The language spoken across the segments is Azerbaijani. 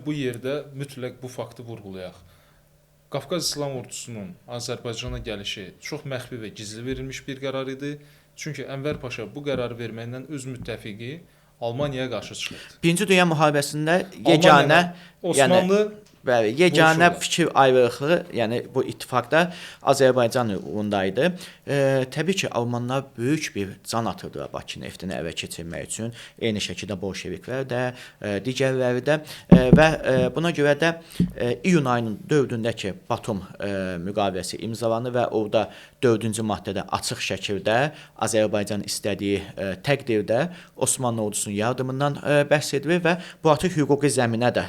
bu yerdə mütləq bu faktı vurğulayaq. Qafqaz İslam Ordusunun Azərbaycana gəlişi çox məxfi və gizli verilmiş bir qərar idi. Çünki Ənvər Paşa bu qərarı verməklə öz müttəfiqi Almaniyaya qarşı çıxırdı. Birinci Dünya müharibəsində yeganə, Osmanlı, yəni, bəli, yeganə vuruşurlar. Fikir ayrılıqlığı, yəni bu ittifaqda Azərbaycan uğrunda idi. Təbii ki, almanlar böyük bir can atırdılar Bakı neftini ələ keçirmək üçün. Eyni şəkildə bolşeviklər də, digərləri də və buna görə də iyun ayının 4-ündə ki, Batum müqaviləsi imzalanır və orada 4-cü maddədə açıq şəkildə Azərbaycan istədiyi təqdirdə Osmanlı ordusunun yardımından bəhs edilir və bu artıq hüquqi zəminə də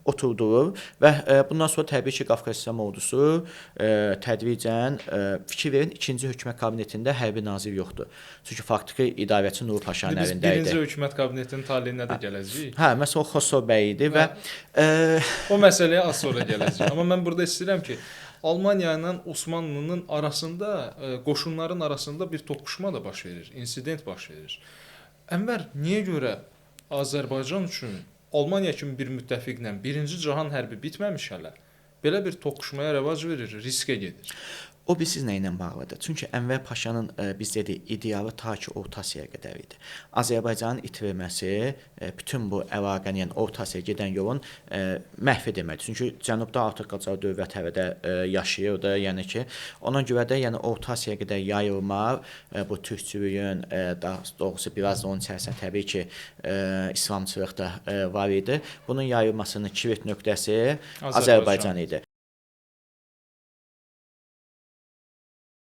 oturdurur və bundan sonra təbii ki, Qafqaz İslam Ordusu tədricən fikir verin, 2-ci hökumət kabinetində hərbi nazir yoxdur. Çünki faktiki idarəçi Nuri Paşanın İndi biz əlində idi. birinci hökumət kabinetinin taleyinə də gələcəyik. Hə, məsələn o Xosrov bəy idi və O məsələyə az sonra gələcəyik. Amma mən burada istəyirəm ki, Almaniya ilə Osmanlının arasında, qoşunların arasında bir toqquşma da baş verir, insident baş verir. Ənvər niyə görə Azərbaycan üçün Almaniya kimi bir müttəfiqlə Birinci Cahan hərbi bitməmiş hələ belə bir toqquşmaya rəvac verir, riskə gedir? O bilirsiniz nə ilə bağlıdır? Çünki Ənvər Paşanın biz dedik idealı ta ki Orta Asiyaya qədər idi. Azərbaycanın itirilməsi bütün bu əlaqənin, yəni Orta Asiyaya gedən yolun məhv edilməlidir. Çünki cənubda artıq Qacar dövləti hələ də yaşayırdı, yəni ki, ona görə də yəni Orta Asiyaya qədər yayılma, bu türkçülüyün, daha doğrusu biraz da onun içərisində təbii ki, İslamçılıq da var idi. Bunun yayılmasının kilit nöqtəsi Azərbaycan Azərbaycan idi.